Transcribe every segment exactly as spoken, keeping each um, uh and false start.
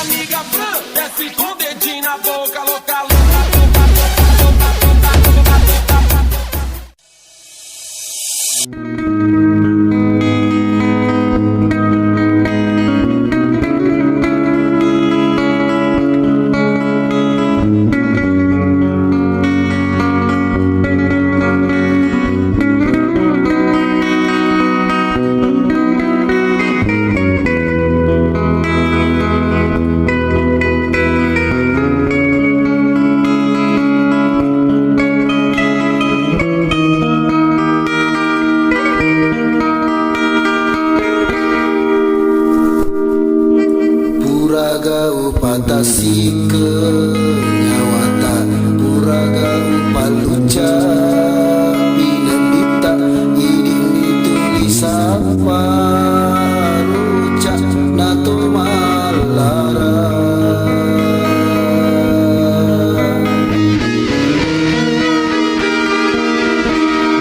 Amiga Fran, desce com dedinho na boca, louca, louca. Puraga upatassike nyawata, puraga upallucca pinenditta, idinni tuli sappa rucca nato mallara.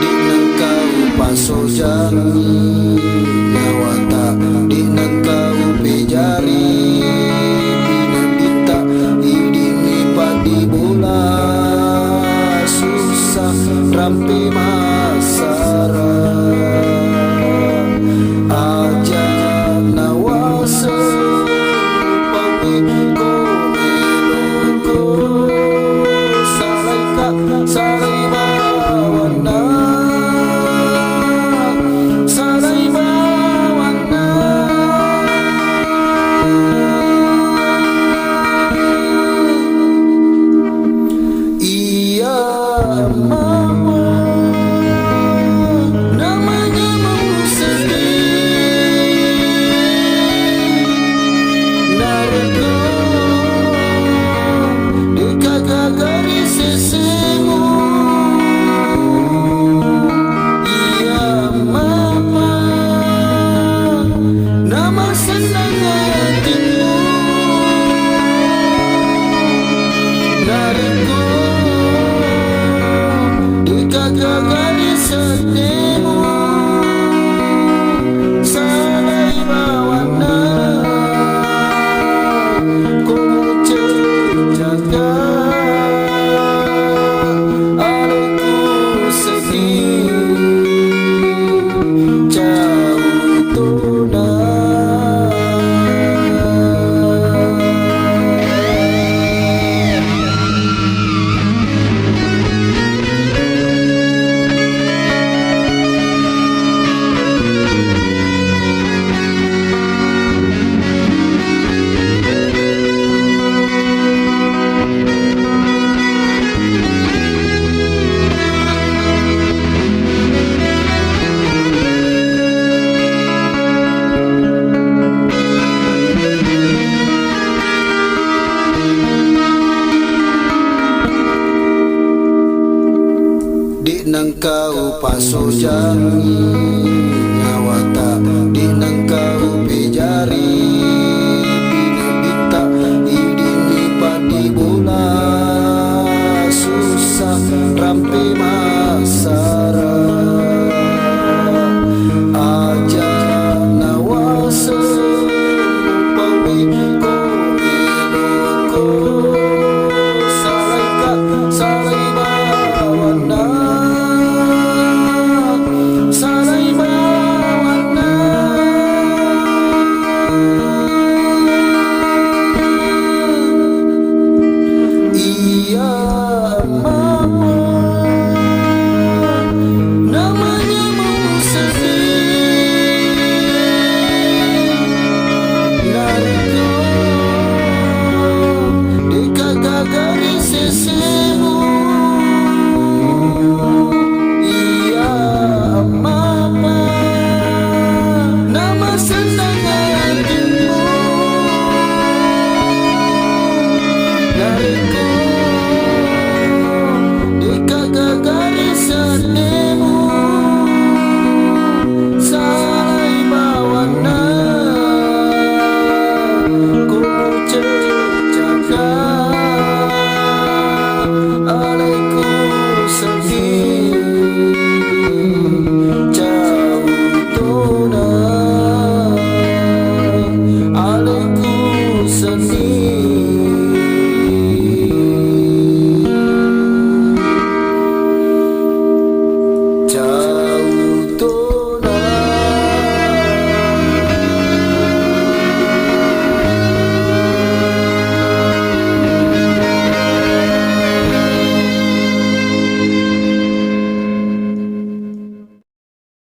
De'na engka upasojangi nyawata, de'na engka upejari pinenditta, idinni paddibola sussa rampe massara. Aja nawaseng rupamu ko meloko salaika, salai bawanna, salai bawanna. Iya mama namanya mengusir. Narekko deka gagari sesemu, iya mama nama senang hatimu. Narekko deka gagari sedemu, salai bawanna ko mucecaka alekku sedih cautona. De'na engka upasojangi